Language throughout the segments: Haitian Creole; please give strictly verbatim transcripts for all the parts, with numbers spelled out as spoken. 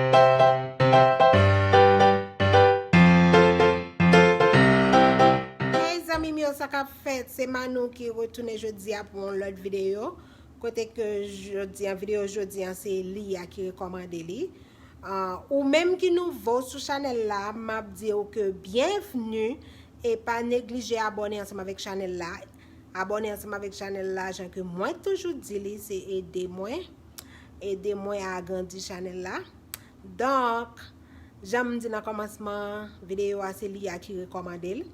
Hey zanmi m yo, sa k ap fèt? Se Manou ki retounen jodi a pou yon lòt videyo. Kote ke jodi an, videyo jodi an, se Lia ki rekòmande li. Ah, ou menm ki nouvo sou chanèl la, m ap di w ke byenvni e pa neglije abòne ansanm avèk chanèl la. Abòne ansanm avèk chanèl la, jan ke mwen toujou di li, se ede mwen. Ede mwen a agrandi chanèl la. Donk, jan m di nan kòmansman videyo a, se Lia ki rekòmande l.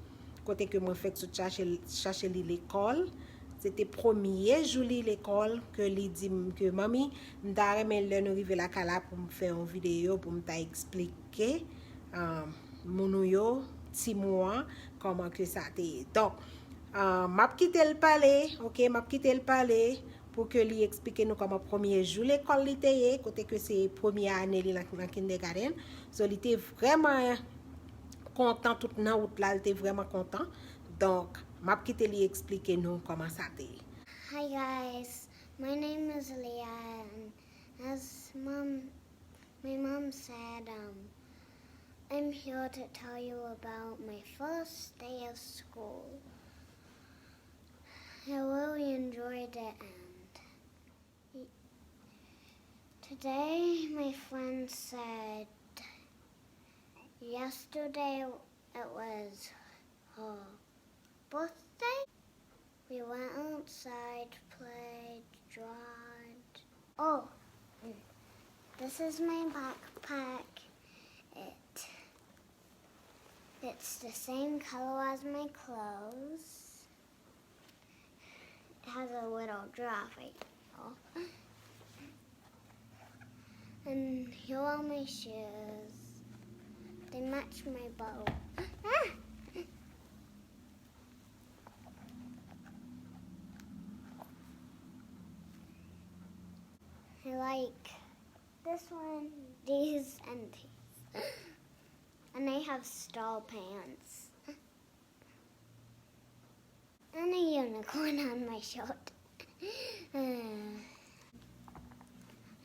Kote ke mwen fèk sot chache, chache li lekòl. Se te premye jou li lekòl ke li di m ke, "Manmi, m ta renmen lè nou rive lakay la pou m fè yon videyo, pou m ta eksplike, ah, moun ou yo, timoun an, kòman ke sa te ye." Donk, ah, m ap kite l pale, oke, m ap kite l pale pou ke li eksplike nou kòman premye jou lekòl li te ye, kote ke se premye ane li nan, nan kindergarten. So, li te vrèman kontan tout nan wout la, li te vrèman kontan. Donk, m ap kite li eksplike nou kòman sa te ye. Hi guys, my name is Leah, and as mom, my mom said, um, I'm here to tell you about my first day of school. I really enjoyed it, and today my friend said yesterday it was her birthday. We went outside, played, drawn. Oh, mm, this is my backpack. It, it's the same color as my clothes. It has a little giraffe right now. And here are my shoes. They match my bow. Ah! I like this one, these, and these. And I have star pants. And a unicorn on my shirt. Uh,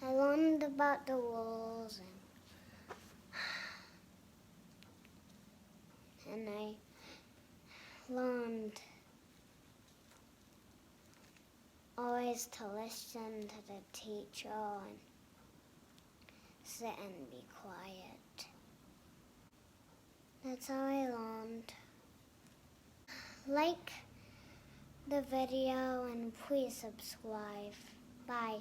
I learned about the rules and, and I learned always to listen to the teacher and sit and be quiet. That's how I learned. Like the video and please subscribe. Bye.